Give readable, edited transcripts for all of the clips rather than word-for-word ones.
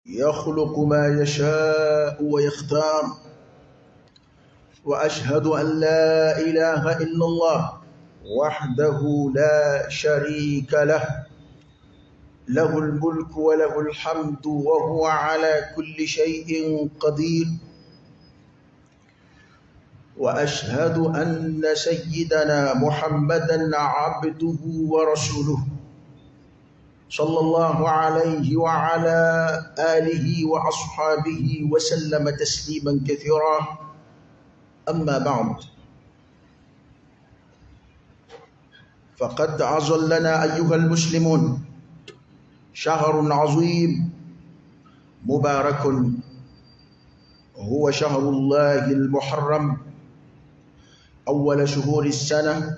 يخلق ما يشاء ويختار. وأشهد أن لا إله إلا الله وحده لا شريك له، له الملك وله الحمد وهو على كل شيء قدير. وأشهد أن سيدنا محمدا عبده ورسوله صلى الله عليه وعلى آله وأصحابه وسلم تسليما كثيرا. أما بعد، فقد عزلنا أيها المسلمون شهر عظيم مبارك، هو شهر الله المحرم، أول شهور السنة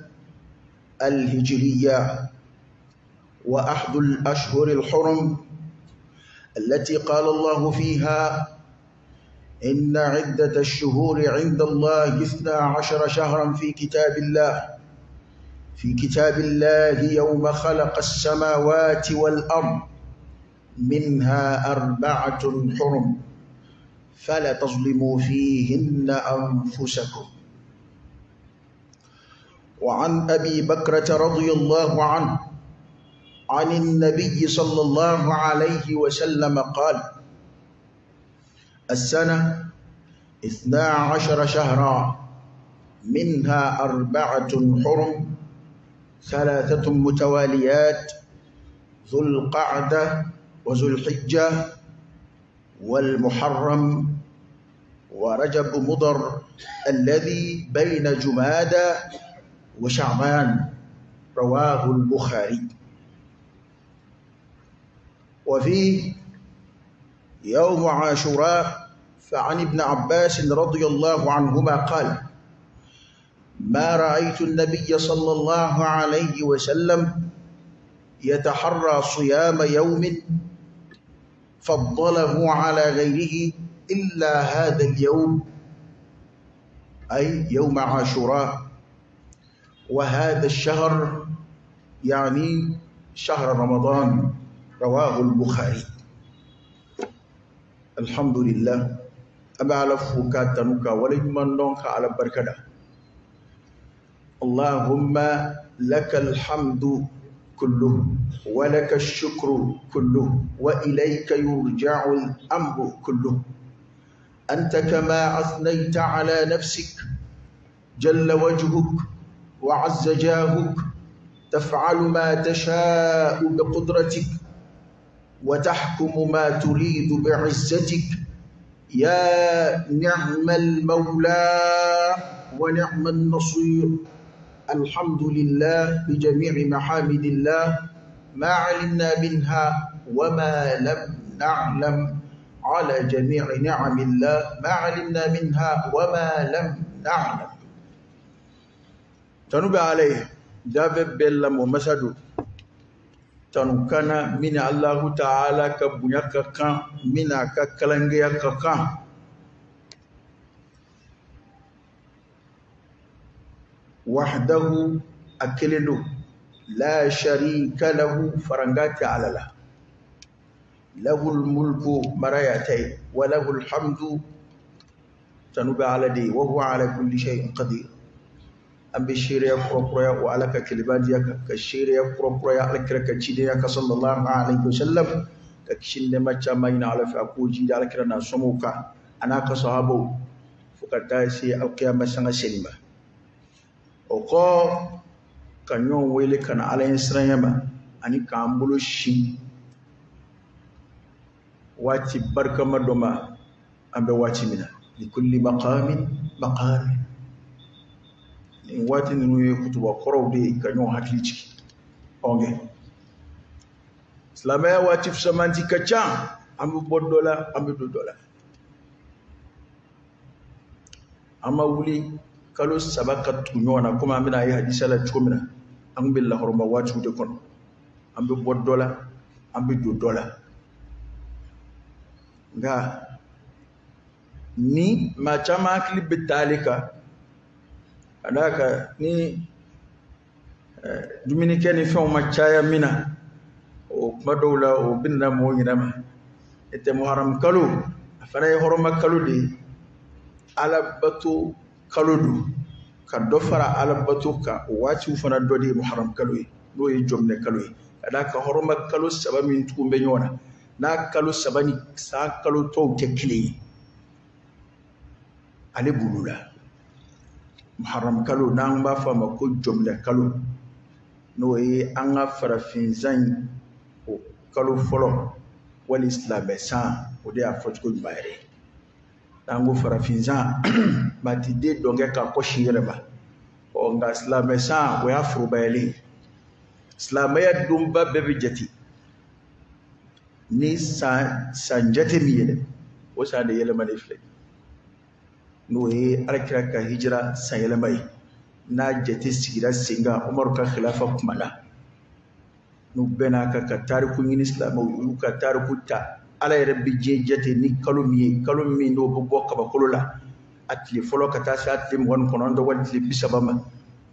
الهجرية، وأحد الأشهر الحرم التي قال الله فيها: إن عدة الشهور عند الله 12 شهرا في كتاب الله، في كتاب الله يوم خلق السماوات والأرض، منها 4 حرم، فلا تظلموا فيهن أنفسكم. وعن أبي بكرة رضي الله عنه عن النبي صلى الله عليه وسلم قال: السنة 12 شهرا، منها 4 حرم، 3 متواليات، ذو القعدة وذو الحجة والمحرم ورجب مضر الذي بين جمادى وشعبان. رواه البخاري. وفيه يوم عاشوراء، فعن ابن عباس رضي الله عنهما قال: ما رأيت النبي صلى الله عليه وسلم يتحرى صيام يوم فضله على غيره إلا هذا اليوم، أي يوم عاشوراء، وهذا الشهر يعني شهر رمضان. رواه البخاري. الحمد لله. أبا على فوكا تنوكا ولمن دونك على بركة. اللهم لك الحمد كله، ولك الشكر كله، وإليك يرجع الأمر كله. أنت كما أثنيت على نفسك جل وجهك وعز جاهك، تفعل ما تشاء بقدرتك وتحكم ما تريد بعزتك، يا نعم المولى ونعم النصير. الحمد لله بجميع محامد الله، ما علمنا منها وما لم نعلم، على جميع نعم الله ما علمنا منها وما لم نعلم. تنوب عليه دافع بلا ومسدو tanukana mina Allahu ta'ala ka bonya ka kan, mina ka kalangeya ka kan. Wahdahu akeledo, la sharika lahu, farangati ala la. Lahul mulku marayatay, wa lahul hamdu tanuba ala di, wa huwa ala kulli shay'in qadir. An bɛ seereya kurakuraya o Ala ka kelebadiya kan, ka seereya kurakuraya Ala kira ka cidenya kan sallallahu alaihi wasallam, ka kisi nɛɛma caman ɲini Ala fɛ a k'o jidi Ala kira n'a somɔgɔw kan a n'a ka sahabaw fo ka taa se alkiyama sanga seli ma. O kɔ ka ɲɔgɔn wele ka na Ala ɲɛsiranya ma ani k'an bolo sin waati barikama dɔ ma an bɛ waati min na, likulli maqamin maqal. Nin waati ninnu ye kutuba kɔrɔw de ye ka ɲɔgɔn hakili jigin. Ɔnkɛ silamɛya waati fisamanti ka ca, an bɛ bɔ dɔ la an bɛ don dɔ la. An ma wuli kalo 3 ka tugu ɲɔgɔn na komi an bɛna ye hadisa la cogo min na, an bɛ lahɔrɔma waatiw de kɔnɔ, an bɛ bɔ dɔ la an bɛ don dɔ la. Nka ni maa caman hakili bɛ taale kan, ka d'a kan ni dumunikɛ ni fɛnw ma caya min na, o kuma dɔw la o bɛ na mɔgɔw ɲinɛ ma. Tɛ muharam kalo, a fana ye hɔrɔma kalo de ye, alabato kalo don, ka dɔ fara alabato kan. O waatiw fana dɔ de ye muharam kalo ye, n'o ye jɔminɛ kalo ye. Ka d'a kan hɔrɔma kalo 3 min tugun bɛ ɲɔgɔn na, n'a kalo 3 ni san kalo tɔw tɛ kelen ye, ale b'olu la. Muharam kalo, n'an b'a fɔ a ma ko jɔminɛ kalo, n'o ye an ka farafinzan in o kalo fɔlɔ wali silamɛ san, o de y'a fɔcogo ɲuman yɛrɛ ye. N'an ko farafinzan, maa ti den dɔn kɛ k'a kɔsi yɛrɛ ma. Ɔ nka silamɛ san, o y'a forobayalen ye. Silamɛya donba bɛɛ bɛ jate ni san jate min ye dɛ, o san de yɛlɛmalen filɛ, n'o ye alakira ka hijira san yɛlɛma ye, n'a jate sigira sen kan Umaru ka khilafa kuma la. N'u bɛn'a kan ka tariku ɲini, silamɛw y'u ka tariku ta. Ala yɛrɛ bɛ diɲɛ jate ni kalo min ye, kalo min n'o bɛ bɔ kabakolo la, a tile fɔlɔ ka taa se a tile 29 wali tile 30 ma, u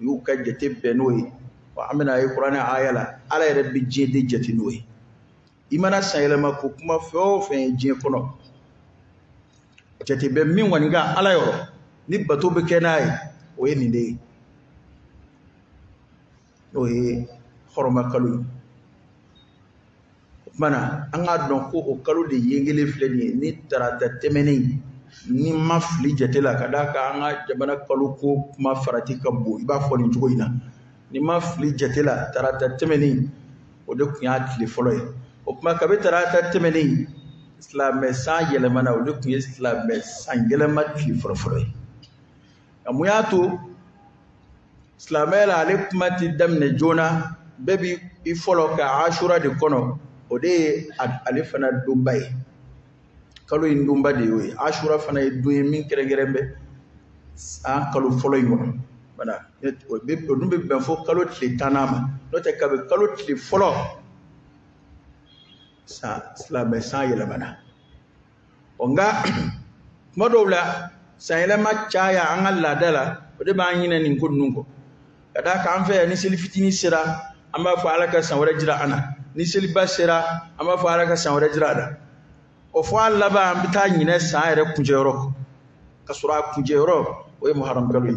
y'u ka jate bɛn n'o ye. Wa an bɛna ye kuranɛ aya la, Ala yɛrɛ bɛ diɲɛ de jate n'o ye. I mana san yɛlɛma ko kuma fɛn o fɛn ye diɲɛ kɔnɔ, jate bɛ min kɔni kan Ala yɔrɔ, ni bato bɛ kɛ n'a ye, o ye nin de ye, n'o ye hɔrɔma kalo ye. O tuma na an k'a dɔn ko o kalo de yengele filɛ nin ye ni tarata tɛmɛnen, ni ma fili jate la, ka d'a kan an ka jamana kalo ko kuma farati ka bon, i b'a fɔ nin cogo in na, ni ma fili jate la, tarata tɛmɛnen o de tun y'a tile fɔlɔ ye. O tuma kabi tarata tɛmɛnen, silamɛ san yɛlɛmana, o de tun ye silamɛ san yɛlɛma tile fɔlɔfɔlɔ ye. Nka mun y'a to silamɛya la ale kuma ti daminɛ joona, bɛɛ b'i fɔlɔ ka Ashura de kɔnɔ, o de ye ale fana donba ye, kalo in donba de y'o ye. Ashura fana ye don ye min kɛrɛnkɛrɛn bɛ san kalo fɔlɔ in kɔnɔ. Wala, o dun bɛ bɛn fo kalo tile 10nan ma, n'o tɛ kabi kalo tile fɔlɔ san silamɛ san yɛlɛmana. Ɔ nka kuma dɔw la san yɛlɛma caya an ka laada la, o de b'an ɲinɛ nin ko ninnu kɔ. Ka d'a kan an fɛ yan, ni seli fitinin sera, an b'a fɔ Ala ka san wɛrɛ jira an na. Ni seliba sera, an b'a fɔ Ala ka san wɛrɛ jira an na. O fɔ a laban an bɛ taa ɲinɛ san yɛrɛ kuncɛyɔrɔ kɔ, ka sɔrɔ a kuncɛyɔrɔ o ye muharam kalo ye.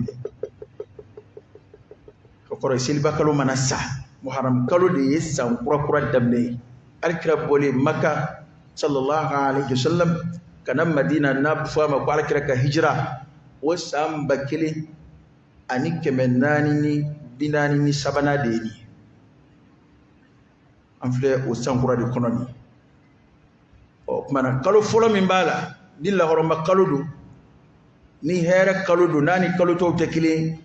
O kɔrɔ ye seliba kalo mana sa, muharam kalo de ye san kura kura daminɛ ye. Alakira bɔlen Maka sallallahu alaihi wasallam ka na Madina, n'a bɛ fɔ a ma ko alakira ka hijira, o san 1443nan de ye nin ye. An filɛ o san kura de kɔnɔ nin ye. Ɔ tuma na kalo fɔlɔ min b'a la, ni lahɔrɔma kalo don, ni hɛrɛ kalo don, n'a ni kalo tɔw tɛ kelen ye,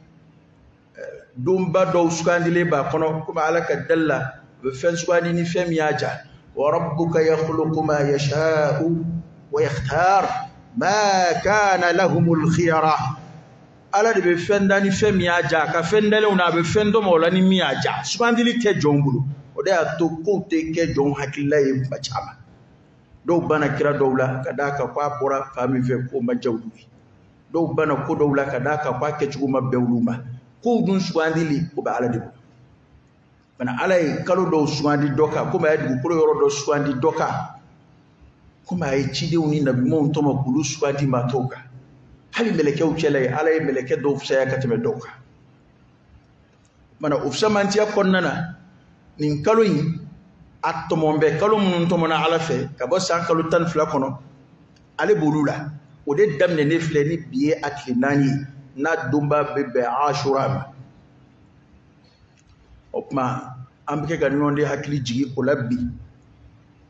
donba dɔw sugandilen b'a kɔnɔ, komi Ala ka dali la, a bɛ fɛn sugandi ni fɛn min y'a ja. Wa rabbuka yakhluqu ma yasha'u wa yakhtar ma kana lahumul khiyara. Ala de bɛ fɛn da ni fɛn min y'a ja, a ka fɛn dalenw na, a bɛ fɛn dɔ ma o la ni min y'a ja. Sugandili tɛ jɔnw bolo, o de y'a to kow tɛ kɛ jɔnw hakilila ye kuma caman. Dɔw banna kira dɔw la ka d'a kan k'a bɔra fan min fɛ k'o ma diya olu ye. Dɔw banna ko dɔw la ka d'a kan k'a kɛcogo ma bɛn olu ma. Kow dun sugandili o bɛ Ala de bolo. Bana Ala ye kalo dɔw sugandi dɔ kan, komi a ye dugukolo yɔrɔ dɔ sugandi dɔ kan, komi a ye cidenw ni nabiɲumanw tɔmɔ k'olu sugandi maa tɔw kan. Hali mɛlɛkɛw cɛla ye, Ala ye mɛlɛkɛ dɔw fisaya ka tɛmɛ dɔw kan. Bana o fisamantiya kɔnɔna na, nin kalo in a tɔmɔn bɛ kalo minnu tɔmɔna Ala fɛ ka bɔ san kalo 12 kɔnɔ, ale b'olu la. O de daminɛnen filɛ ni bi ye a tile 4 ye, n'a donba bɛ bɛn Ashura ma. O tuma an bɛ kɛ ka ɲɔgɔn de hakili jigin o la bi.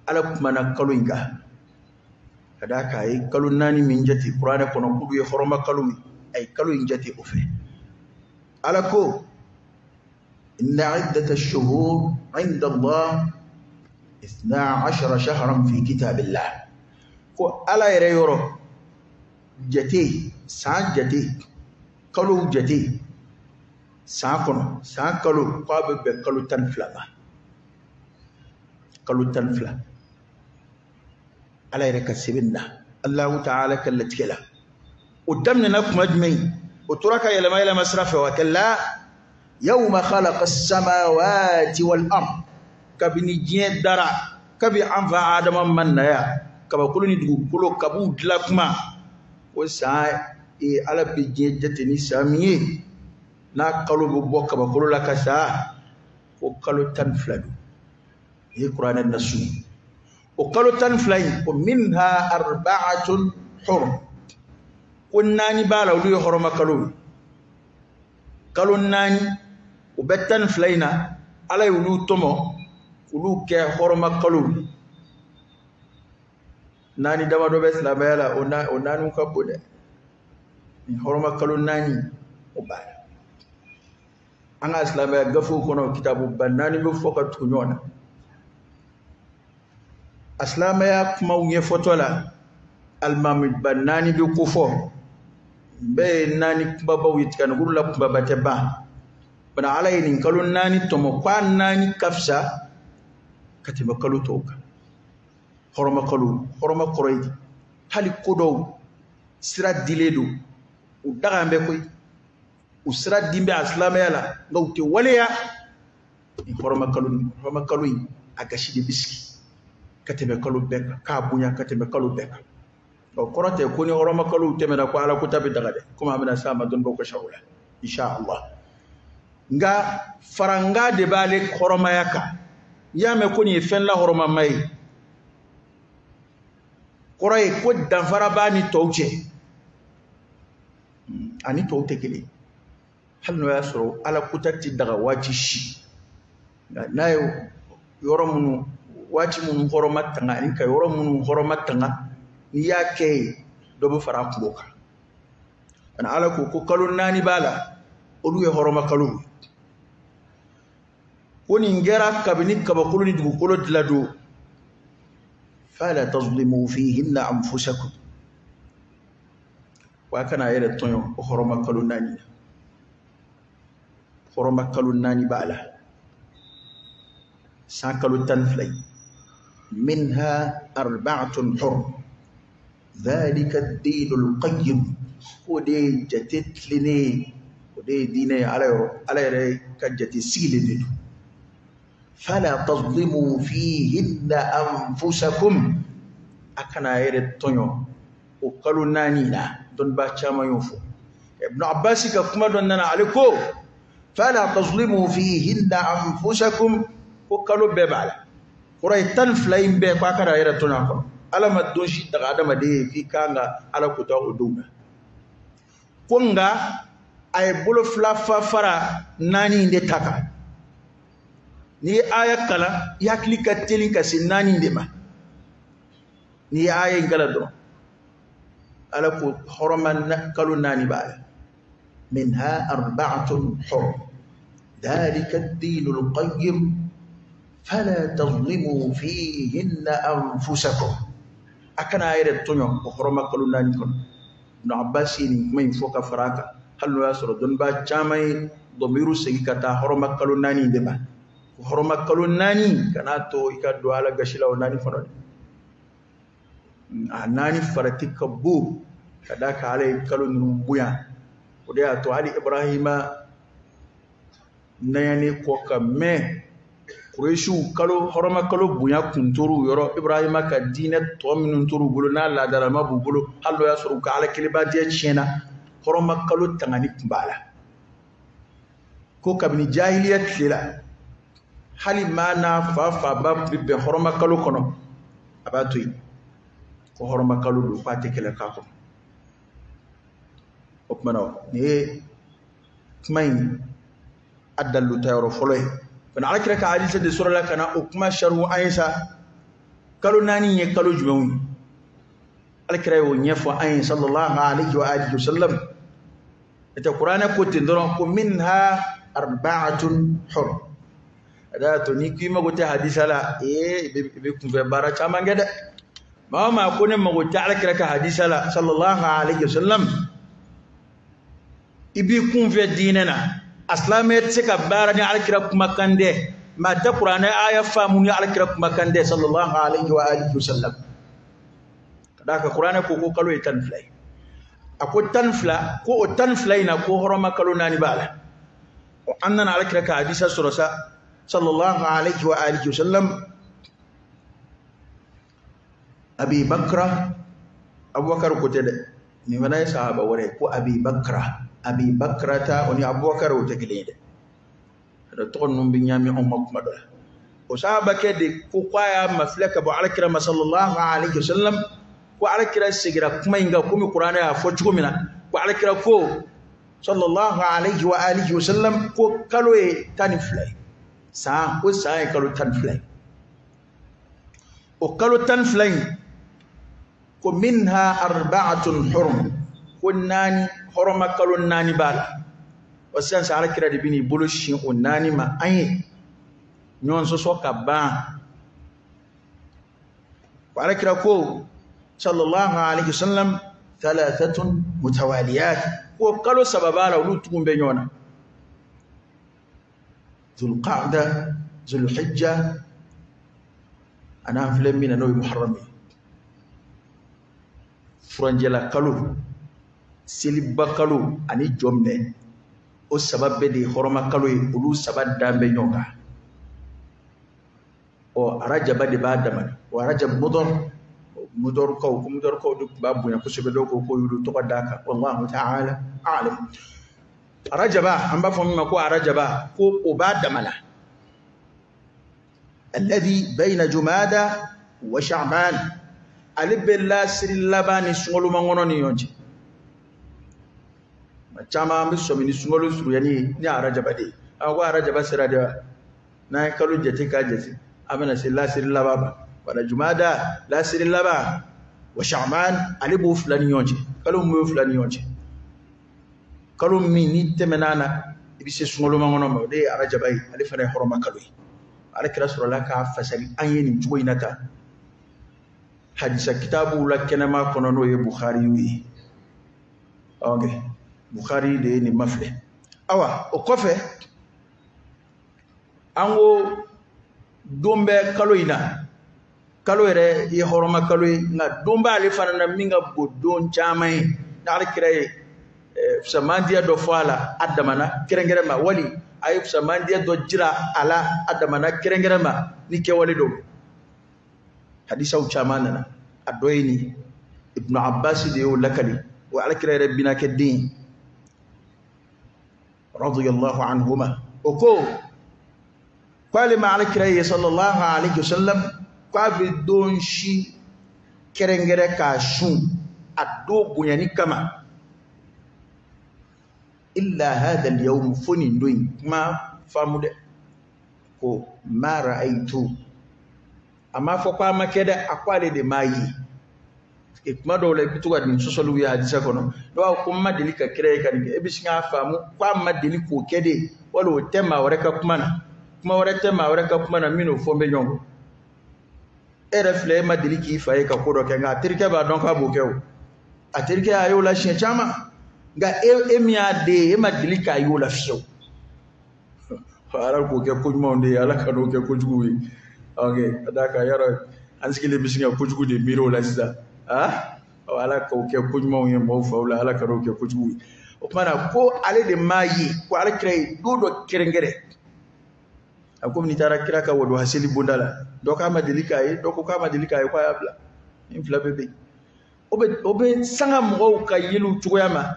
Ala kumana kalo in kan, ka d'a kan a ye kalo 4 min jate kuranɛ kɔnɔ k'olu ye hɔrɔma kalo ye, a ye kalo in jate o fɛ. Ala ko inna iddata ash-shuhur inda Allah 12 shahran fi kitabillah. Ko Ala yɛrɛ yɔrɔ jate, san jate, kalow jate, san kɔnɔ, san kalo k'a bɛ bɛn kalo 12 ma. Kalo 12. Ala yɛrɛ ka sɛbɛn na, Allahu ta'ala ka latigɛ la. O daminɛna kuma jumɛn? O tora ka yɛlɛma yɛlɛma sira fɛ wa? Kalla yawma khalaqa as-samawati wal ard. Kabini diɲɛ dara, kabi an fa Adama ma na yan, Kabakolo ni dugukolo kab'u dilan kuma, o san Ala bɛ diɲɛ jate ni san min ye, n'a kalo bɛ bɔ kabakolo la ka sa, ko kalo 12 don. Nin ye kuranɛ nasu ye. O kalo 12 in, ko minha arba'atun hurum, ko 4 b'a la, olu ye hɔrɔma kalo ye. Kalo 4 o bɛ 12 in na, Ala ye olu tɔmɔ olu kɛ hɔrɔma kalo ye. 4 damadɔ bɛ silamɛya la, o naaniw ka bon dɛ. Nin hɔrɔma kalo 4 o b'a la. An ka silamɛya gafew kɔnɔ, kitabuba 4 bɛ fɔ ka tugu ɲɔgɔn na. A silamɛya kumaw ɲɛfɔtɔ la, alimamiba 4 bɛ kofɔ. Bɛɛ ye 4 kunbabaw ye, tiganikuru la kunbaba tɛ ban. Bana Ala ye nin kalo 4 tɔmɔ, k'a 4 ka fisa ka tɛmɛ kalo tɔw kan. Hɔrɔma kalo, hɔrɔma kɔrɔ ye di? Hali ko dɔw sira dilen don, u daga bɛ koyi, u sira din bɛ a silamɛya la, nka u tɛ waleya. Nin hɔrɔma kalo nin, hɔrɔma kalo in, a gasi de bɛ sigi ka tɛmɛ kalo bɛɛ kan, k'a bonya ka tɛmɛ kalo bɛɛ kan. O kɔrɔ tɛ ko ni hɔrɔma kalow tɛmɛna ko Ala ko ta bɛ daga dɛ, komi an bɛna s'a ma dɔnnibaaw ka sariya la, insha Allah. Nka faranga de b'ale hɔrɔmaya kan. N'i y'a mɛn ko nin ye fɛn lahɔrɔmama ye, kɔrɔ ye ko danfara b'a ni tɔw cɛ, ani tɔw tɛ kelen. Hali n'o y'a sɔrɔ Ala kota tɛ daga waati si, nka n'a ye yɔrɔ minnu, waati minnu hɔrɔma tanga ani ka yɔrɔ minnu hɔrɔma tanga, n'i y'a kɛ yen, dɔ bɛ fara a kungo kan. Ani Ala ko ko kalo 4 b'a la, olu ye hɔrɔma kalo ye. Ko nin kɛra kabini kabakolo ni dugukolo dilan don. Fala tazlimu fihinna anfusakum, wa kana yɛrɛ tɔɲɔ o hɔrɔma kalo 4 na. Hɔrɔma kalo 4 b'a la, san kalo 12 ye. Minha arba'atun hurum dhalika ad-dinul qayyim, k'o de ye jate tilennen ye, o de ye diinɛ ye Ala yɔrɔ, Ala yɛrɛ ka jate sigilen de don. Fala tazlimu fihinna anfusakum, a kana yɛrɛ tɔɲɔ o kalo 4 na. Dɔnnibaa caman y'o fɔ. Ibn Abbas ka kuma dɔ nana, ale ko fala tazlimu fihinna anfusakum, ko kalo bɛɛ b'a la. Kɔrɔ ye 12 in bɛɛ ko a kana yɛrɛ tɔɲɔ a kɔnɔ. Ala ma don si daga adamaden ye k'i kan ka Ala kota o donw na. Ko nka a ye bolo fila fa fara 4 in de ta kan. N'i ye aya kalan, i hakili ka teli ka se 4 in de ma. N'i ye aya in kalan dɔrɔn, Ala ko hɔrɔma kalo 4 b'a la. Minha arba'atun hurum dhalika ad-dinul qayyim fala tazlimu fihinna anfusakum, a kana yɛrɛ tɔɲɔ o hɔrɔma kalo 4 kɔnɔ. Ibn Abbas ye nin kuma in fɔ ka fara a kan, hali n'o y'a sɔrɔ dɔnnibaa caman ye dɔmiru segin ka taa hɔrɔma kalo 4 in de ma. Hɔrɔma kalo 4, kan'a to i ka don Ala gasi la o 4 kɔnɔ dɛ. A 4 farati ka bon ka d'a kan Ala ye kalo ninnu bonya. O de y'a to hali Ibrahima nayani kɔ ka mɛn, Kuresiw kalo hɔrɔma kalo bonya kun tor'u yɔrɔ. Ibrahima ka diinɛ tɔ minnu tor'u bolo n'a laadalama b'u bolo, hali n'o y'a sɔrɔ u ka Ala kelebadiya tiɲɛna, hɔrɔma kalo tangani kun b'a la. Ko kabini jahiliya tile la, hali maa n'a fa faba tun bɛ bɛn hɔrɔma kalo kɔnɔ, a b'a to yen ko hɔrɔma kalo don, k'a tɛ kɛlɛ k'a kɔnɔ. O tuma na, nin ye kuma in a dalilu ta yɔrɔ fɔlɔ ye. Fana Ala kira ka hadisa de sɔrɔla ka na o kuma sariw an ye sa. Kalo 4 ye kalo jumɛnw ye? Ala kira y'o ɲɛfɔ an ye sallallahu alaihi wa alihi wa sallam. N'o tɛ kuranɛ ko ten dɔrɔn ko minha arba'atun hurum. A y'a to n'i k'i mago tɛ hadisa la, ee, i bɛ kunfɛ baara caman kɛ dɛ. Maa o maa ko ne mago tɛ Ala kira ka hadisa la sallallahu alaihi wa sallam, i b'i kunfɛ diinɛ na. A silamɛ tɛ se ka baara ni Ala kira kumakan dɛ. Maa tɛ kuranɛ aya faamu ni Ala kira kumakan dɛ sallallahu alaihi wa alihi wa sallam. Ka d'a kan kuranɛ ko ko kalo ye 12 ye. A ko 12, ko o 12 in na ko hɔrɔma kalo 4 b'a la. An nana Ala kira ka hadisa sɔrɔ sa sallallahu alaihi wa alihi wa sallam. Abi Bakra, Abubakar ko tɛ dɛ, nin fana ye sahaba wɛrɛ ye, ko Abi Bakra, Abi Bakrata, o ni Abubakar o tɛ kelen ye dɛ. Tɔgɔ ninnu bɛ ɲaami anw ma kuma dɔ la. O sahabakɛ de ko k'a y'a mafilɛ ka bɔ alakira ma sallallahu alaihi wasallam, ko alakira segira kuma in kan komi kuranɛ y'a fɔ cogo min na, ko alakira ko sallallahu alaihi wa alihi wasallam ko kalo ye 12 ye, san ko san ye kalo 12 ye. O kalo 12 in ko minha arba'atun hurum, ko naani hɔrɔma kalo naani b'a la. O sisan sa alakira de bɛn'i bolo sin o naani ma an ye ɲɔgɔn sɔsɔ ka ban. Ko alakira ko sallallahu alaihi wasallam thalathatun mutawaliyat, ko kalo saba b'a la olu tugun bɛ ɲɔgɔn na, Zulqa'da, Zulhijja, an'an filɛ min na n'o ye Muharram ye, furanjɛla kalo, seliba kalo ani jɔnbɛn, o saba bɛɛ de ye hɔrɔma kalo ye, olu saba dan bɛ ɲɔgɔn kan. Ɔ arajaba de b'a dama, o arajab mudɔr, mudɔrkaw ko mudɔrkaw de tun b'a bonya kosɛbɛ, dɔw ko k'o y'olu tɔgɔ d'a kan, wallahu ta'ala a'lam. Arajaba an b'a fɔ min ma ko arajaba, ko o b'a dama na, alladhi bayna jumada wa sha'ban, ale bɛ lasiri laban ni sunkalo makɔnɔ ni ɲɔgɔn cɛ. Ma caman bɛ sɔmi ni sunkalo surunyani ye ni arajaba de ye. An ko arajaba sera de wa, n'an ye kalo jate k'a jate, an bɛna se lasiri laban ma. Wala jumada lasiri laban wa sha'ban, ale b'o fila ni ɲɔgɔn cɛ, kalo min b'o fila ni ɲɔgɔn cɛ, kalo min ni tɛmɛna na i bɛ se sunkalo makɔnɔ ma, o de ye arajaba ye, ale fana ye hɔrɔma kalo ye. Ala kira sɔrɔla k'a fasari an ye nin cogo in na tan hadisa kitabuw la kɛnɛma kɔnɔ, n'o ye Bukhari ye. Ok, Bukhari de ye nin mafilɛ. Awa o kɔfɛ an ko don bɛ kalo in na, kalo yɛrɛ ye hɔrɔma kalo ye, nka don b'ale fana na min ka bon don caman ye, n'ale kira ye fisamandiya dɔ fɔ a la a damana kɛrɛnkɛrɛn ma, wali a ye fisamandiya dɔ jira a la a damana kɛrɛnkɛrɛn ma ni kɛwale dɔ. Hadisaw caman nana, a dɔ ye nin, Ibn Abbas de y'o lakali, o alakira yɛrɛ binakɛ den radiyallahu anhuma, o ko k'ale ma alakira ye sallallahu alaihi wasallam k'a bɛ don si kɛrɛnkɛrɛn k'a sun a don bonyani kama, illa hadha al-yawm, fo nin don in. Kuma faamu dɛ, ko ma ra'aytu, a m'a fɔ k'a ma kɛ dɛ, a ko ale de m'a ye. Kuma dɔw la i bɛ to ka nin sɔsɔliw ye hadisa kɔnɔ, dɔw b'a fɔ ko n ma deli ka kira ye ka nin kɛ, e bɛ sin k'a faamu k'a ma deli k'o kɛ de, wali o tɛ maa wɛrɛ ka kuma na, kuma wɛrɛ tɛ maa wɛrɛ ka kuma na min n'o fɔ bɛ ɲɔgɔn kɔ. E yɛrɛ filɛ, e ma deli k'i fa ye ka ko dɔ kɛ, nka a terikɛ b'a dɔn k'a b'o kɛ o, a terikɛ a y'o la siɲɛ caman, nka e min y'a den ye, e ma deli k'a y'o la fiyewu. Ala k'o kɛ ko ɲumanw de ye, Ala ka n'o kɛ kojuguw ye. Ok, ka d'a kan yɔrɔ an sigilen bɛ sin ka kojugu de miiri o la sisan. Ala k'o kɛ ko ɲumanw ye maaw faw la, Ala ka n'o kɛ kojugu ye. O tuma na ko ale de m'a ye ko ala kira ye don dɔ kɛrɛnkɛrɛn. A komi n'i taara kira ka waduha seli bonda la, dɔ k'a ma deli k'a ye, dɔ ko k'a ma deli k'a ye, k'a y'a bila. Nin fila bɛɛ bɛ yen. O bɛ sanga mɔgɔw ka yeliw cogoya ma,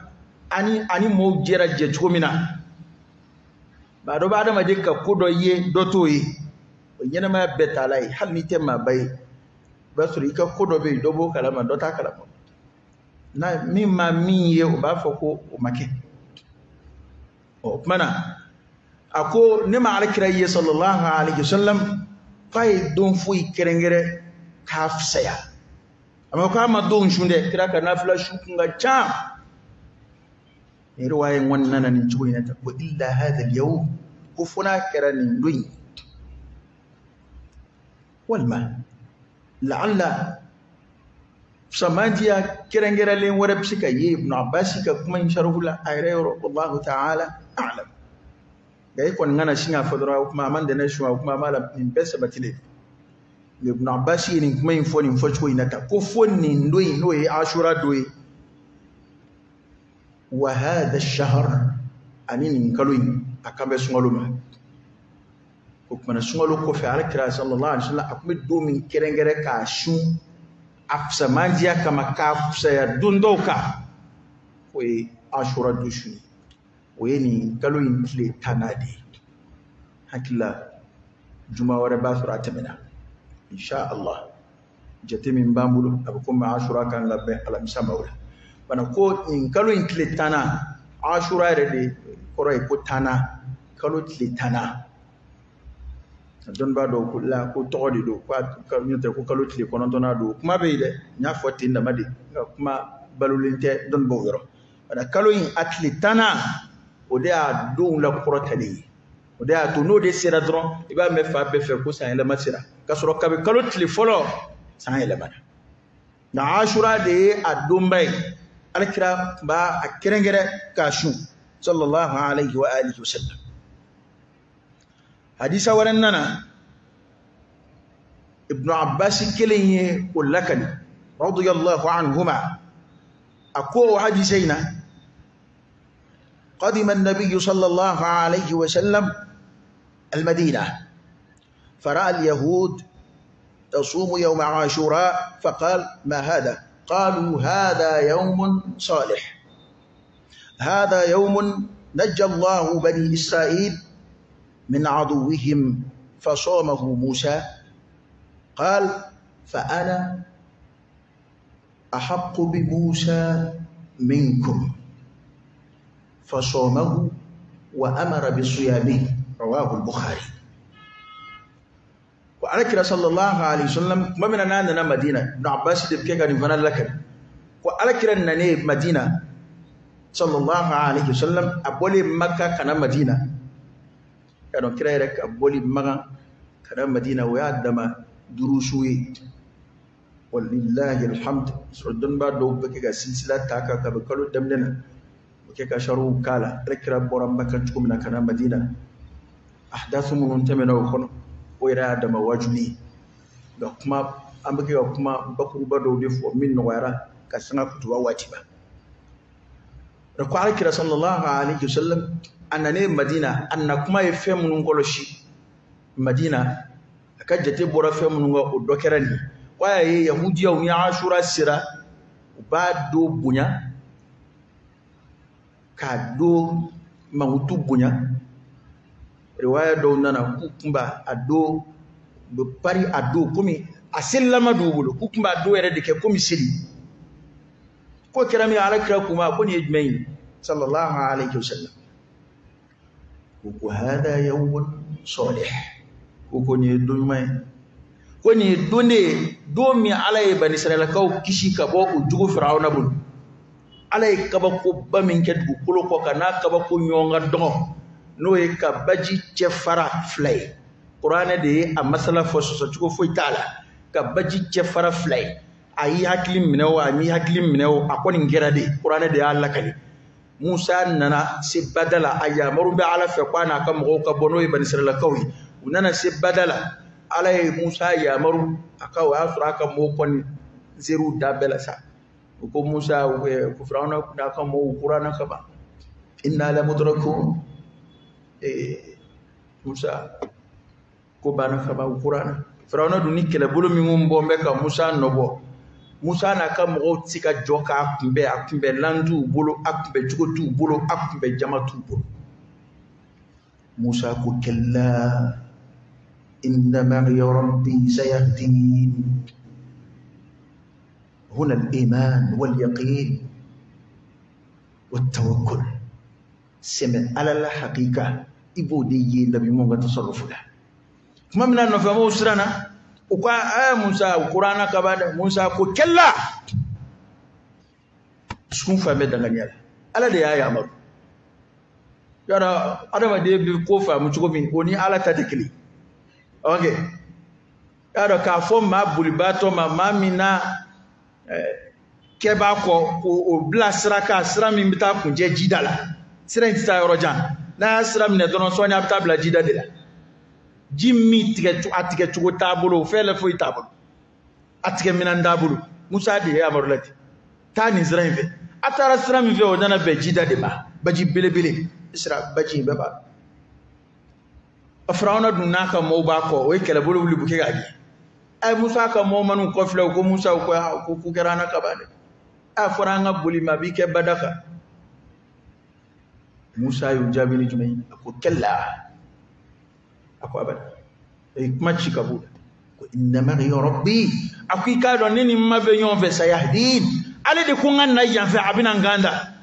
ani mɔgɔw jɛra jɛ cogo min na. Maa dɔ bɛ adamaden ka ko dɔ ye, dɔ t'o ye. O ɲɛnɛmaya bɛɛ t'a la ye, hali n'i tɛ maaba ye, i b'a sɔrɔ i ka ko dɔ bɛ yen, dɔ b'o kalama, dɔ t'a kalama. N'a min ma min ye, o b'a fɔ ko o ma kɛ. O tuma na a ko ne ma alakira ye sallallahu alaihi wasallam k'a ye don foyi kɛrɛnkɛrɛn k'a fisaya. A ma k'a ma don sun dɛ, kira ka nafila su kun ka ca. Nin riwaya in kɔni nana nin cogo in na tan, ko illa hadha al-yawm, ko fo n'a kɛra nin don in. Walima la'alla fisamandiya kɛrɛnkɛrɛnlen wɛrɛ bɛ se ka ye Ibn Abbas ka kuma in sarifu la a yɛrɛ yɔrɔ, wallahu ta'ala a'lam. Nka e kɔni kana sin k'a fɔ dɔrɔn o kuma a man dɛnɛ sun, o kuma a b'a la, nin bɛɛ sabatilen. Nka Ibn Abbas ye nin kuma in fɔ nin fɔcogo in na tan, ko fo nin don in n'o ye Ashura don ye, wa hadha ash-shahr, ani nin kalo in a kan bɛ sunkalo ma. O kumana sunkalo kɔfɛ alakira sallallahu alaihi wasallam a tun bɛ don min kɛrɛnkɛrɛn k'a sun, A fisamandiya kama k'a fisaya don dɔw kan, o ye Ashura don su ye. O ye nin kalo in tile 10nan de ye. Hakili la juma wɛrɛ b'a sɔrɔ a tɛmɛna, insha Allah. Jate min b'an bolo, a bɛ komi Ashura kan ka bɛn alamisa ma o la. Bana ko nin kalo in tile 10nan, Ashura yɛrɛ de kɔrɔ ye ko 10nan, kalo tile 10nan. Dɔnnibaa dɔw ko la ko tɔgɔ de don, ko n'o tɛ ko kalo tile 9nan don. Kuma bɛ yen dɛ, n y'a fɔ ten dama de, nka kuma balolen tɛ dɔnnibaaw yɔrɔ. Bana kalo in a tile 10nan, o de y'a donw la kɔrɔtalen ye. O de y'a to n'o de sera dɔrɔn, i b'a mɛn fan bɛɛ fɛ ko san yɛlɛma sera, k'a sɔrɔ kabi kalo tile fɔlɔ san yɛlɛmana. Nka Ashura de ye a donba ye. Alakira tun b'a a kɛrɛnkɛrɛn k'a sun, sallallahu alayhi wa alihi wa sallam. Hadisa wɛrɛ nana, Ibn Abbas kelen ye o lakali, radiyallahu anhuma. A ko o hadisa in na, قدم النبي صلى الله عليه وسلم المدينة فرأى اليهود تصوم يوم عاشوراء فقال ما هذا؟ قالوا هذا يوم صالح، هذا يوم نجى الله بني إسرائيل من عدوهم فصومه موسى. قال فأنا أحق بموسى منكم، فصومه وأمر بصيامه، رواه البخاري. وعلى صلى الله عليه وسلم ما من أننا مدينة، ابن عباس دبكي كان يفنى لك. وعلى كلا نني مدينة صلى الله عليه وسلم أبولي مكة كان مدينة، كانوا كلا يرك أبولي مكة كان مدينة ويعدم دروسوي. ولله الحمد. سردن بعد لو بكي سلسلة تاكا كبكلو دمنا بكي شرو كالا ركرا بورا مكة تكون كان مدينة أحداث من تمنا وخنو ويرا دم واجبي kuma an bɛ kɛ ka kuma bakuruba dɔw de fɔ min nɔgɔyara ka sanga kutuba waati ma. Ko ala kira sallallahu alaihi wasallam a nanen Madina, a na kuma ye fɛn minnu kɔlɔsi Madina, a ka jate bɔra fɛn minnu kan, o dɔ kɛra nin ye. Ko a y'a ye yahudiyaw ni Ashura sera, u b'a don bonya k'a don mankutu bonya. Riwaya dɔw nana k'u kun b'a a don, u bɛ pari a don komi a selilama d'u bolo, k'u kun b'a don yɛrɛ de kɛ komi seli. Ko kɛra min ala kira kuma ko nin ye jumɛn ye sallallahu alaihi wasallam? Ko hada yawmun salih, ko nin ye don ɲuman ye, ko nin ye don de ye, don min ala ye bani Israɛlakaw kisi ka bɔ u jugu Firawuna bolo. Ala ye kabakoba min kɛ dugukolo kɔ kan, n'a kabako ɲɔgɔn ka dɔgɔ, n'o ye ka baji cɛ fara fila ye. Kuranɛ de ye a masala fɔ, sɔsɔcogo foyi t'a la. Ka baji cɛ fara fila ye, a y'i hakili minɛ o, a m'i hakili minɛ o, a kɔni kɛra de, kuranɛ de y'a lakali. Musa nana se bada la, a yamaru bɛ ala fɛ ko a n'a ka mɔgɔw ka bɔ, n'o ye bani Israɛlakaw ye. U nana se bada la, ala ye Musa yamaru a ka, o y'a sɔrɔ a ka mɔgɔw kɔni zeriw da bɛɛ la sa. U ko Musa, ko Firawuna n'a ka mɔgɔw kuranɛ ka ban, inna lamudrakun. Musa ko banna ka ban, u kuranɛ. Firawuna dun ni kɛlɛbolo min bɔ bɛ ka Musa nɔbɔ, Musa n'a ka mɔgɔw tɛ se ka jɔ k'a kunbɛn, a kunbɛnlan t'u bolo, a kunbɛncogo t'u bolo, a kunbɛn jama t'u bolo. Musa ko kalla inna ma'iya rabbi sayahdin. هنا الإيمان واليقين والتوكل. سمع على الحقيقة إبودي النبي مونغا تصرف له. كما من النفهم سرنا وقا موسى وقرانا كبدا موسى كو كلا سكون فامي دغانيال ala de y'a yamaru. Yɔrɔ adamaden bɛ ko faamu cogo min, o ni ala ta tɛ kelen. Ok, yɔrɔ k'a fɔ maa bolibaatɔ ma, maa min na kɛ b'a kɔ k'o bila sira kan, sira min bɛ taa kuncɛ jida la, sira in tɛ taa yɔrɔ jan. N'a y'a sira minɛ dɔrɔn, sɔɔni a bɛ taa bila jida de la. Ji min tigɛ, a tigɛ cogo t'a bolo, fɛn la foyi t'a bolo, a tigɛ minɛn t'a bolo. Musa de ye yamaru la ten, taa nin sira in fɛ. A taara sira min fɛ, o nana bɛn jida de ma, baji belebele sira, baji in bɛɛ b'a. Firawuna dun n'a ka mɔɔw b'a kɔ, o ye kɛlɛbolo wuli k'u kɛ k'a gɛn. Ɛ Musa ka mɔgɔ man'u kɔfilɛ, u ko Musa, ko ko kɛra an na kaban dɛ. A fɔra an ka boli ma, a b'i kɛ badaka. Musa y'u jaabi ni jumɛn ye? A ko kalla, a ko abada. A ye kuma ci ka b'u la ko inna ma'i rabbi, a ko i k'a dɔn ne ni n ma bɛ ɲɔgɔn fɛ, sayahdin, ale de ko n ka na yan fɛ, a bɛna n kan da.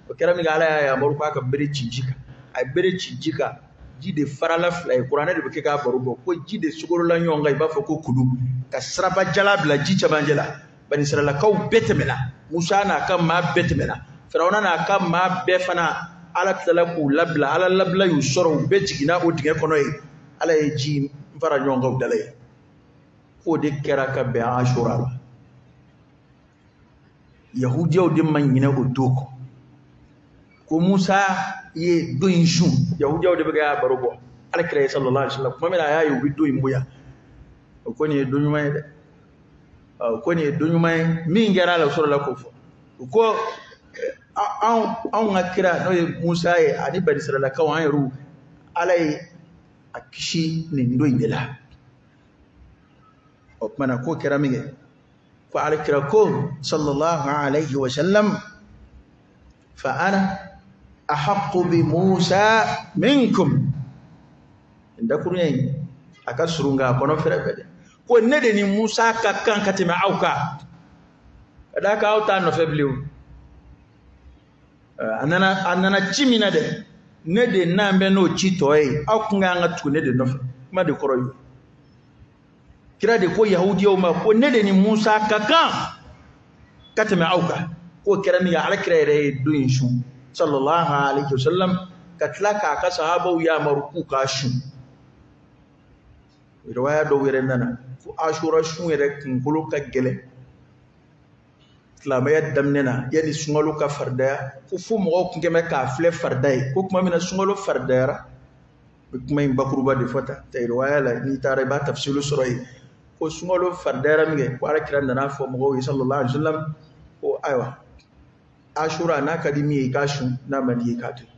O kɛra min kɛ, Ala y'a yamaru k'a ka bere ci ji kan. A ye bere ci ji kan, ji de farala fila ye. Kuranɛ de bɛ kɛ k'a baro bɔ ko ji de sogorola ɲɔgɔn kan, i b'a fɔ ko kulu, ka siraba jala bila ji cɛmancɛ la. Banisiralakaw bɛɛ tɛmɛna, Musa n'a ka maa bɛɛ tɛmɛna, Firawuna n'a ka maa bɛɛ fana. Ala tilala k'u labila, Ala labila y'u sɔrɔ, u bɛɛ jiginna o dingɛ kɔnɔ yen. Ala ye ji fara ɲɔgɔn kan u dala yen. K'o de kɛra ka bɛn Asura la. Yahudiyaw de ma ɲinɛ o don kɔ ko Musa ye don in sun. Yahudiyaw de bɛ ka baro bɔ Ala kira ye sallallahu alaihi wasallam. Tuma min na a y'a ye u bɛ don in bonya, o ko nin ye don ɲuman ye dɛ, o ko nin ye don ɲuman ye. Min kɛra a la, o sɔrɔla k'o fɔ. U ko anw ka kira n'o ye Musa ye ani Banisiralakaw, an yɛrɛw, Ala ye a kisi nin don in de la. O tuma na k'o kɛra min kɛ, ko Ala kira ko sallallahu alaihi wasallam, fa ana ahaqqu bi Musa minkum. Nin dakuruɲɛ in a ka surun nka a kɔnɔ fɛrɛ bɛɛ dɛ. Ko ne de ni Musa ka kan ka tɛmɛ aw kan, ka d'a kan aw t'a nɔfɛ bilen o. A nana ci min na dɛ, ne de n'an bɛ n'o ci tɔ ye, aw kun ka kan ka tugu ne de nɔfɛ. Kuma de kɔrɔ ye. Kira de ko Yahudiyaw ma ko ne de ni Musa ka kan ka tɛmɛ aw kan. K'o kɛra min kɛ, Ala kira yɛrɛ ye don in sun sallallahu alaihi wasallam, ka tila k'a ka sahabaw yamaru k'u k'a sun. Riwaya dɔw yɛrɛ nana ko Asura sun yɛrɛ kunkolo ka gɛlɛn silamɛya daminɛ na, yanni sunkalo ka faridaya, ko fo mɔgɔw kun kɛmɛ k'a filɛ farida ye. Ko tuma min na sunkalo faridayara, n bɛ kuma in bakuruba de fɔ tan ta riwaya la, n'i taara i b'a tafsiru sɔrɔ yen. Ko sunkalo faridayara min kɛ, ko Ala kira nana fɔ mɔgɔw ye sallallahu alaihi wasallam ko ayiwa, Asura n'a ka di min ye i k'a sun, n'a man di ye i k'a to yen.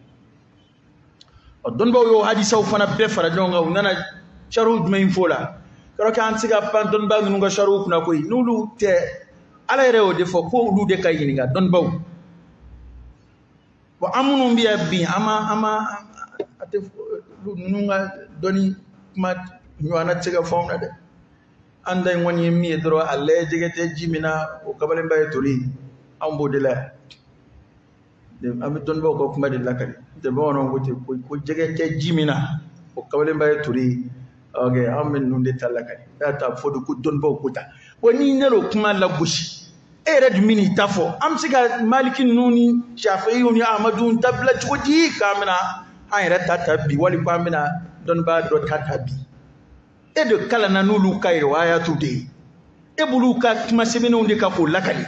Ɔ dɔnnibaw y'o hadisaw fana bɛɛ fara ɲɔgɔn kan, u nana sariw jumɛn fɔ o la? Kɔrɔ kɛ an tɛ se ka pan dɔnnibaa ninnu ka sariw kunna koyi, n'olu tɛ. Ala yɛrɛ y'o de fɔ ko olu de ka ɲininka dɔnnibaw. Bon, an minnu bɛ yan bi, an ma an ma a tɛ ninnu ka dɔnni kuma ɲɔgɔnna tɛ se ka fɔ anw na dɛ. An ta in kɔni ye min ye dɔrɔn, a lajɛ jɛgɛ tɛ ji min na, o kabalenba ye tori ye, anw b'o de la yan. An bɛ dɔnnibaw ka kuma de lakali. N'o tɛ bamananw ko ten ko jɛgɛ tɛ ji min na, o kabalenba ye tori ye. Ok, an bɛ ninnu de ta lakali. Ne y'a ta fɔ de ko dɔnnibaw ko ta. Bon, ni ne y'o kuma lagosi, e yɛrɛ dun bɛ n'i ta fɔ, an bɛ se ka Maliki ninnu ni Shafi'iw ni Ahmadu ta bila cogo di k'an bɛna an yɛrɛ ta ta bi, wali k'an bɛna dɔnnibaa dɔ ta ta bi? E de kalanna n'olu ka riwayatu de ye, e b'olu ka kuma sɛbɛnnenw de kan k'o lakali.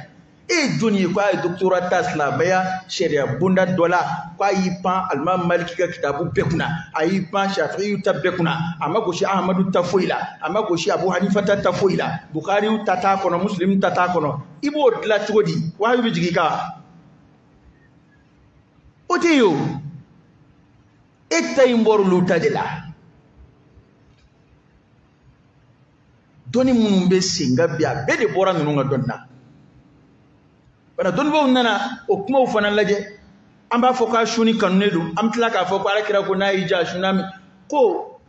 E ye jɔnni ye k'a ye doctorat ta silamɛya sariya bonda dɔ la, k'a y'i pan alimami Maliki ka kitabu bɛɛ kunna, a y'i pan Shafi'iw ta bɛɛ kunna, a ma gosi Ahmadu ta foyi la, a ma gosi Abu Hanifa ta ta foyi la, Bukhariw ta t'a kɔnɔ, Muslim ta t'a kɔnɔ. I b'o dilan cogo di? Wahayu bɛ jigin i kan? O tɛ yen o. E ta in bɔr'olu ta de la. Dɔnni minnu bɛ sen kan bi, a bɛɛ de bɔra ninnu ka dɔnni na. Bana dɔnnibaw nana o kumaw fana lajɛ. An b'a fɔ k'a sunni kanunen don, an bɛ tila k'a fɔ ko Ala kira ko n'a y'i diya a sunna min ko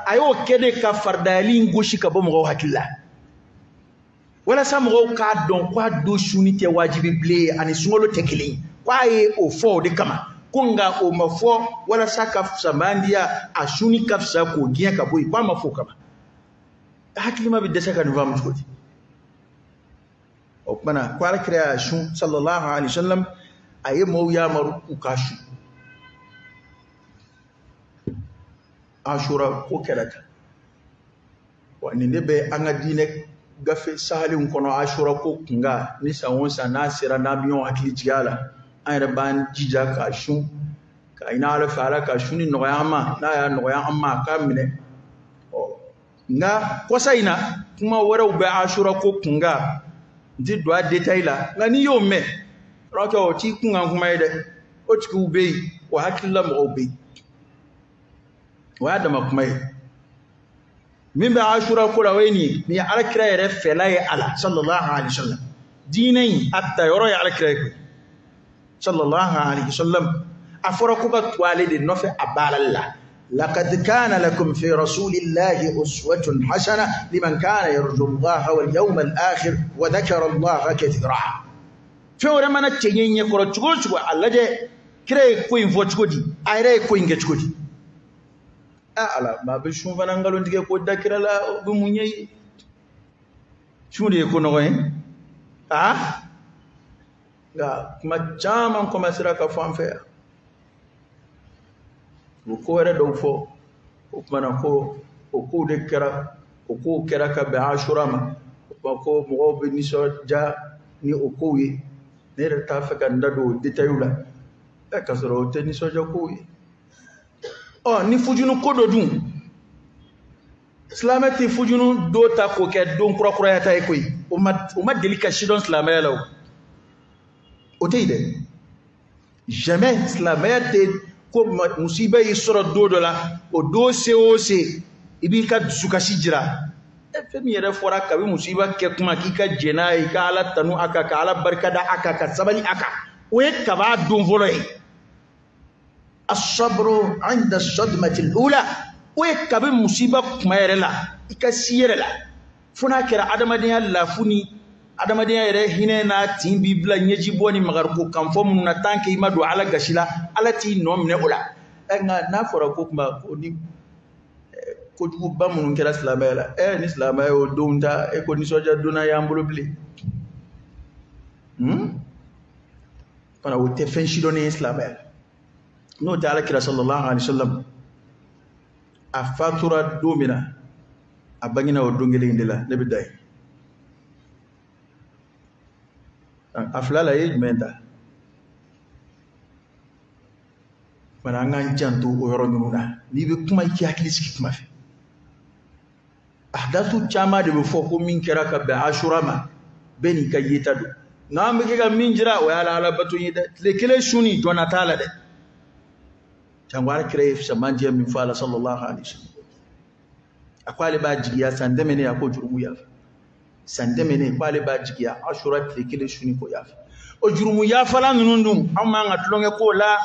a y'o kɛ de ka faridayali in gosi ka bɔ mɔgɔw hakili la, walasa mɔgɔw k'a dɔn k'a don sunni tɛ wajibi bilen ani sunkalo tɛ kelen ye. K'a ye o fɔ o de kama, ko nka o ma fɔ walasa ka fisamandiya a sunni ka fisa k'o gɛn ka bɔ yen, k'a ma fɔ o kama. Hakilima bɛ dɛsɛ ka nin faamu cogo di? O tuma na ko Ala kira y'a sun sallallahu alaihi wasallam, a ye mɔgɔw yamaru k'u k'a sun. Asura ko kɛra tan. Wa nin de bɛ an ka diinɛ gafe sahalenw kɔnɔ, Asura ko kunkan, ni san o san n'a sera n'an bɛ ɲɔgɔn hakili jigin a la, an yɛrɛ b'an jija k'a sun, k'a ɲini Ala fɛ Ala ka sunni nɔgɔya an ma, n'a y'a nɔgɔya an ma a k'a minɛ. Ɔ nka kɔsa in na kuma wɛrɛw bɛ Asura ko kunkan, n ti don a détail la, nka n'i y'o mɛn, kɛ o t'i kunkan kuma ye dɛ. O tigiw bɛ yen, o hakilila mɔgɔw bɛ yen, o y'a dama kuma ye. Min bɛ Ashura ko la o ye nin ye, nin ye Ala kira yɛrɛ fɛla ye a la sallallahu alaihi wasallam. Diinɛ in a ta yɔrɔ ye Ala kira ye koyi sallallahu alaihi wasallam. A fɔra ko ka tugu ale de nɔfɛ a baara la. لقد كان لكم في رسول الله أسوة حسنة لمن كان يرجو الله واليوم الآخر وذكر الله كثيرا. Fɛn wɛrɛ mana cɛ ɲɛ ɲɛkɔrɔ cogo o cogo, a lajɛ kira ye ko in fɔ cogo di, a yɛrɛ ye ko in kɛ cogo di. A Ala, maa bɛ sun fana nkalon tigɛ ko da kira la, o bɛ mun ɲɛ ye? Sun de ye ko nɔgɔ ye. Aa, nka kuma caman kɔmasera ka fɔ an fɛ yan. U ko wɛrɛ dɔw fɔ, o tuma na ko o kow de kɛra, o kow kɛra ka bɛn Ashura ma. O tuma ko mɔgɔw bɛ nisɔndiya ni o kow ye. Ne yɛrɛ t'a fɛ ka n da don o détails la, ɛ k'a sɔrɔ o tɛ nisɔndiya kow ye. Ɔ ni fujunu ko dɔ dun, silamɛ tɛ fujunu do ta k'o kɛ don kurakuraya ta ye koyi. O ma deli ka sidɔn silamɛya la o. O tɛ yen dɛ. Jamais silamɛya tɛ ko musiba y'i sɔrɔ don dɔ la, o don se o se i b'i ka dusukasi jira. Fɛn min yɛrɛ fɔra kabi musiba kɛ kuma k'i ka jɛn n'a ye, i ka Ala tanu a kan, ka Ala barikada a kan, ka sabali a kan, o ye kaba don fɔlɔ ye. As-sabru 'inda as-sadmati al-ula, o ye kabi musiba kuma yɛrɛ la, i ka si yɛrɛ la, fo n'a kɛra adamadenya lafu ni adamadenya yɛrɛ hinɛ n'a tin b'i bila ɲɛjibɔ ni magariko kanfɔ minnu na, tant que i ma don Ala gasi la, Ala t'i nɔ minɛ o la. Nka n'a fɔra ko kuma ko ni kojuguba minnu kɛra silamɛya la, ni silamɛya y'o donw ta, e ko nisɔndiya donna y'an bolo bilen. Fana o tɛ fɛn sidɔnnen ye silamɛya la. N'o tɛ Ala kira sallallahu alaihi wasallam a fatura don min na, a bangena o don kelen in de la, ne bɛ da yen. A fila la i ye jumɛn ta? Bari an k'an janto o yɔrɔ ninnu na. N'i bɛ kuma i k'i hakili sigi kuma fɛ. Ahdasu caman de bɛ fɔ ko min kɛra ka bɛn Ashura ma, bɛɛ n'i ka yeta don. Nka an bɛ kɛ ka min jira, o y'ala Ala bato ye dɛ. Tile kelen su ni jɔnna t'a la dɛ. Jango Ala kira ye fisamandiya min fɔ a la sallallahu alaihi wasallam. A ko ale b'a jigiya san tɛmɛnen, a ko jurumu yafa. San tɛmɛnen ko ale b'a jigiya Ashura tile kelen su ni ko yafa. O jurumu yafala ninnu dun, an man ka tulonkɛ k'o la,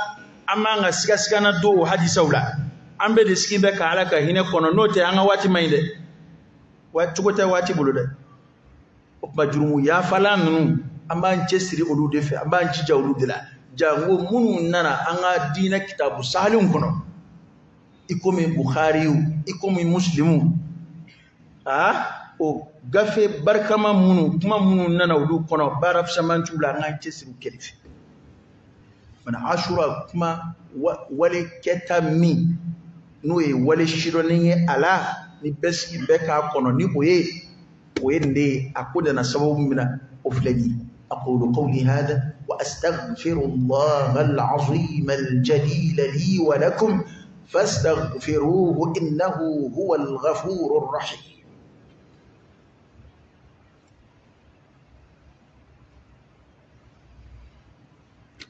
an man ka sigasigana don o hadisaw la. An bɛɛ de sigi bɛ ka Ala ka hinɛ kɔnɔ, n'o tɛ an ka waati man ɲi dɛ. Cogo tɛ waati bolo dɛ. O tuma jurumu yafala ninnu, an b'an cɛsiri olu de fɛ, an b'an jija olu de la. Jango minnu nana an ka diinɛ kitabu sahalenw kɔnɔ, i komi Bukhariw, i komi Muslimu, o gafe barikama minnu, kuma minnu nana olu kɔnɔ, baara fisaman t'u la, an k'an cɛsiri u kɛli fɛ. Fana Ashura kuma wale kɛta min n'o ye wale sidɔnnen ye a la, ni bɛɛ sigi bɛɛ k'a kɔnɔ, ni o ye nin de ye, a ko nana sababu min na, o filɛ nin ye. أقول قولي هذا وأستغفر الله العظيم الجليل لي ولكم فاستغفروه إنه هو الغفور الرحيم.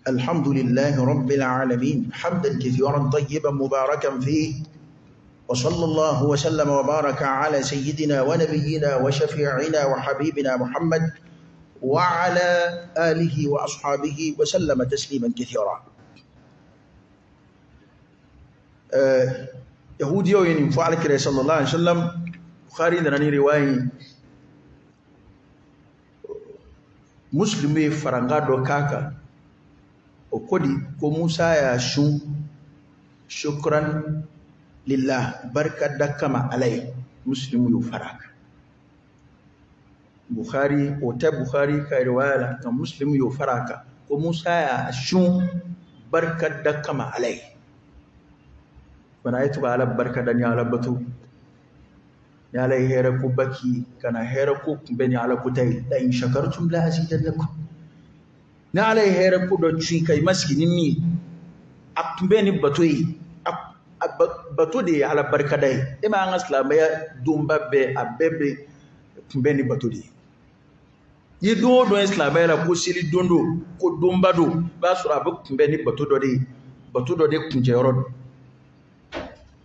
الحمد لله رب العالمين حمدا كثيرا طيبا مباركا فيه، وصلى الله وسلم وبارك على سيدنا ونبينا وشفيعنا وحبيبنا محمد وعلى آله وأصحابه وسلم تسليما كثيرا. يهودي ينفع على صلى الله عليه وسلم. بخاري نراني رواية مسلمي فرنغا دوكاكا وكودي كو موسى يا شو شكرا لله بركة دكما عليه مسلم يفرق. Bukhari o tɛ Bukhari ka riwaya la, nka Muslim y'o fara a kan ko Musa y'a sun barika da kama Ala ye. Bana a ye to ka Ala barika da ni Ala bato, ni Ala ye hɛrɛ ko ba k'i ye, ka na hɛrɛ ko kunbɛn ni Ala ko ta ye. La in shakartum la azidannakum. Ni Ala ye hɛrɛ ko dɔ cun i kan, i ma sigi ni min ye, a kunbɛn ni bato ye. A bato de ye Ala barika da ye. E ma an ka silamɛya donba bɛɛ, a bɛɛ bɛ kunbɛn ni bato de ye. I ye don o don ye silamɛya la ko seli don don, ko donba don, i b'a sɔrɔ a bɛ kunbɛn ni bato dɔ de ye, bato dɔ de kuncɛyɔrɔ don,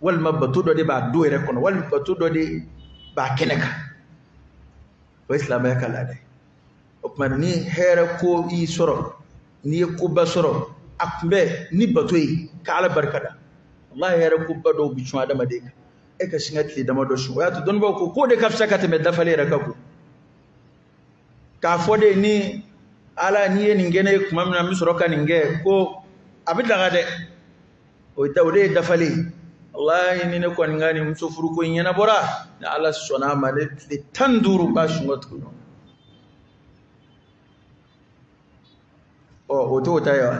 walima bato dɔ de b'a don yɛrɛ kɔnɔ, walima bato dɔ de b'a kɛnɛ kan. O ye silamɛya ka laada ye. O tuma ni hɛrɛ ko y'i sɔrɔ, n'i ye koba sɔrɔ, a kunbɛ ni bato ye ka Ala barika da. Walahi hɛrɛ koba dɔw bɛ cun adamaden kan. E ka sin ka tile damadɔ sun. O y'a to dɔnnibaaw ko k'o de ka fisa ka tɛmɛ dafalen yɛrɛ kan koyi. K'a fɔ de ni Ala n'i ye nin kɛ ne ye tuma min na n bɛ sɔrɔ ka nin kɛ, ko a bɛ daga dɛ. O de ye dafalen ye. Walahi ni ne kɔni ka nin muso furuko in ɲɛnabɔra, ni Ala sɔnna a ma ne tile 15 n b'a sun ka tugu ɲɔgɔn. Ɔ o t'o ta ye wa?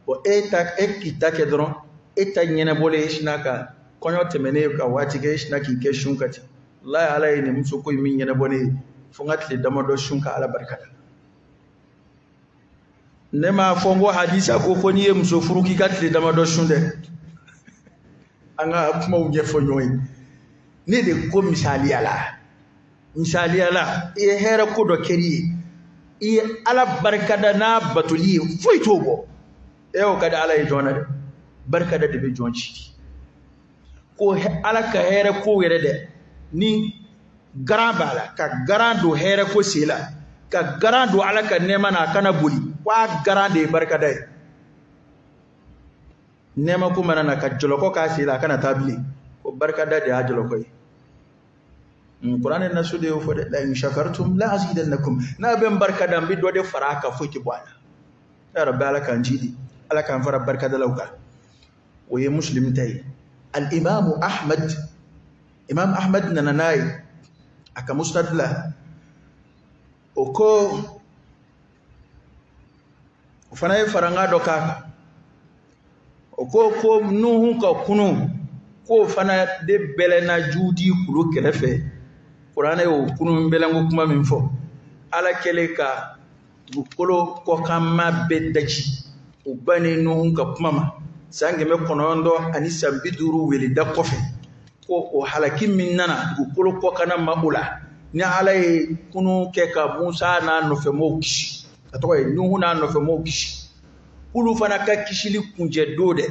Bon e ta, e k'i ta kɛ dɔrɔn, e ta ɲɛnabɔlen e sinna ka kɔɲɔ tɛmɛnen ka waati kɛ, e sinna k'i kɛ sun ka ten. Walahi Ala ye nin muso ko in min ɲɛnabɔ ne ye, fo n ka tile damadɔ sun ka Ala barika da. Ne m'a fɔ n ko hadisa ko n'i ye muso furu k'i ka tile damadɔ sun dɛ. An ka kumaw ɲɛfɔ ɲɔgɔn ye. Ne de ko misaliya la, misaliya la, i ye hɛrɛ ko dɔ kɛr'i ye, i ye Ala barikada n'a batoli ye, foyi t'o bɔ. E o ka di Ala ye jɔn na dɛ. Barikada de bɛ jɔn ci. Ko Ala ka hɛrɛ ko yɛrɛ dɛ, ni garan b'a la, ka garan don hɛrɛ ko sen la, ka garan don Ala ka nɛɛma na, a kana boli, k'a garan de ye barikada ye. Nɛɛma ko mana na ka jɔlɔkɔ k'a sen la, a kana taa bilen, ko barikada de y'a jɔlɔkɔ ye. Kuranɛ nasu de y'o fɔ dɛ, la in shakartum la azidannakum. N'a bɛ n barikada, n bɛ dɔ de fara a kan, foyi tɛ bɔ a la. Ya Rabbi, Ala k'an jidi, Ala k'an fara barikadalaw kan. O ye muslim ta ye. Al-Imamu Ahmad, Imam Ahmad nana n'a ye a ka musnad la. O ko o fana ye faranga dɔ k'a kan. O ko Nuhu ka kunun, k'o fana de bɛlɛnna judi kulu kɛrɛfɛ. Kuranɛ y'o kunun bɛlɛnko kuma min fɔ, Ala kɛlen ka dugukolo kɔkanma bɛɛ daji, o bannen Nuhu ka kuma ma san 950 weleda kɔfɛ, ko o halaki min nana dugukolo kɔkanna ma o la, ni Ala ye kunun kɛ ka Musa n'a nɔfɛmɔgɔw kisi, a tɔgɔ ye Nuhu n'a nɔfɛmɔgɔw kisi, k'olu fana ka kisili kuncɛ don dɛ,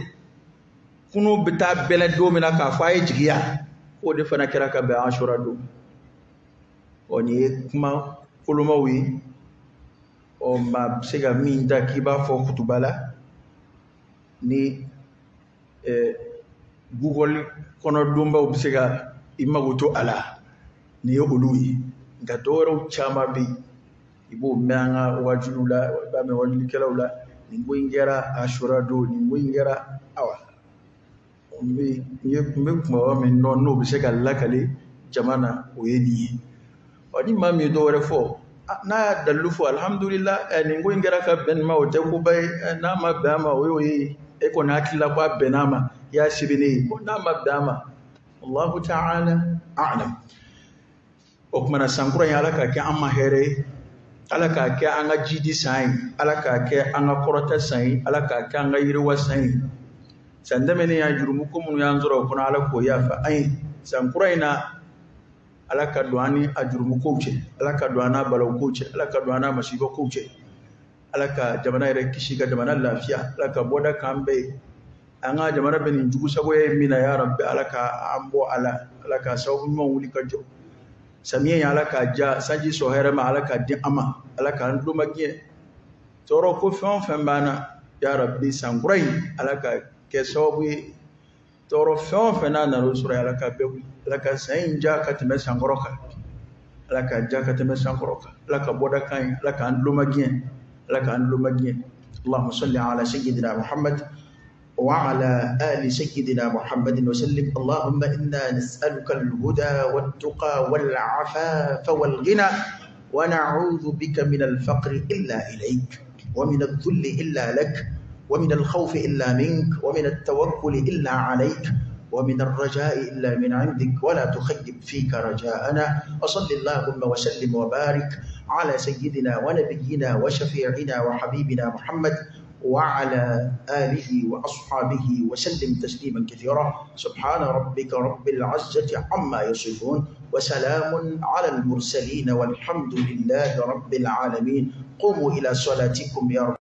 kunun bɛ taa bɛlɛn don min na k'a fɔ a ye jigiya, k'o de fana kɛra ka bɛn Asura don. Ɔ nin ye kuma kolomaw ye. Ɔ maa bɛ se ka min ta k'i b'a fɔ kutuba la, ni Google kɔnɔ donbaw bɛ se ka i mago to a la, nin ye olu ye. Nka dɔwɛrɛw caman bɛ yen, i b'o mɛn an ka wajuliw la, i b'a mɛn wajulikɛlaw la, nin ko in kɛra Asura don, nin ko in kɛra, awa. N bɛ kumaba min dɔn n'o bɛ se ka lakale jama na, o ye nin ye. Ɔ ni maa min ye dɔ wɛrɛ fɔ, n'a y'a dalilu fɔ, alihamudulila, nin ko in kɛra ka bɛn nin ma, o tɛ koba ye. N'a ma bɛn a ma, o y'o ye. E kɔni hakili la ko a bɛnna a ma, i y'a sɛbɛn ne ye, ko n'a ma bɛn a ma, Allahu ta'ala a'lam. O tuma na san kura in, Ala k'a kɛ an ma hɛrɛ ye, Ala k'a kɛ an ka jidi san ye, Ala k'a kɛ an ka kɔrɔta san ye, Ala k'a kɛ an ka yiriwa san ye. San tɛmɛnen y'an jurumu ko minnu y'an sɔrɔ o kɔnɔ, Ala k'o yafa an ye. San kura in na, Ala ka don an ni a jurumu kow cɛ, Ala ka don an n'a balawu kow cɛ, Ala ka don an n'a masiba kow cɛ. Ala ka jamana yɛrɛ kisi, ka jamana lafiya, Ala ka bɔda k'an bɛɛ ye. An ka jamana bɛ nin jugusagoya ye min na, ya Rabbi, Ala ka an bɔ a la, Ala ka sababu ɲuman wuli ka jɔ. Samiya in, Ala k'a ja, sanji sɔn hɛrɛ ma, Ala k'a di an ma, Ala k'an tulo magɛn. Tɔɔrɔ ko fɛn o fɛn b'an na, ya Rabbi, san kura in, Ala ka kɛ sababu ye. Tɔɔrɔ fɛn o fɛn n'a nana o sɔrɔ, Ala ka bɛɛ wuli. Ala ka san in ja ka tɛmɛ san kɔrɔ kan, Ala ka ja ka tɛmɛ san kɔrɔ kan, Ala ka bɔda k'an ye, Ala k'an tulo magɛn, Ala k'an tulo magɛn. Allahumma salli ala sayyidina Muhammad wa ala ali sayyidina Muhammadin wa sallim. Allahumma inna nas'aluka al-huda wat-tuqa wal-afafa wal-ghina wa na'udhu bika min al-faqri illa ilayk wa min adh-dhulli illa lak wa min al-khawfi illa mink wa min at-tawakkuli illa alayk wa min ar-raja'i illa min 'indik wa la tukhayyib fika raja'ana. Wa salli Allahumma wa sallim wa barik ala sayyidina wa nabiyyina wa shafi'ina wa habibina Muhammad wa ala alihi wa ashabihi wa sallim tasliman kathira. Subhana rabbika rabbil 'izzati amma yasifun wa salamun ala al-mursalin walhamdulillahi rabbil alamin. Qumu ila salatikum ya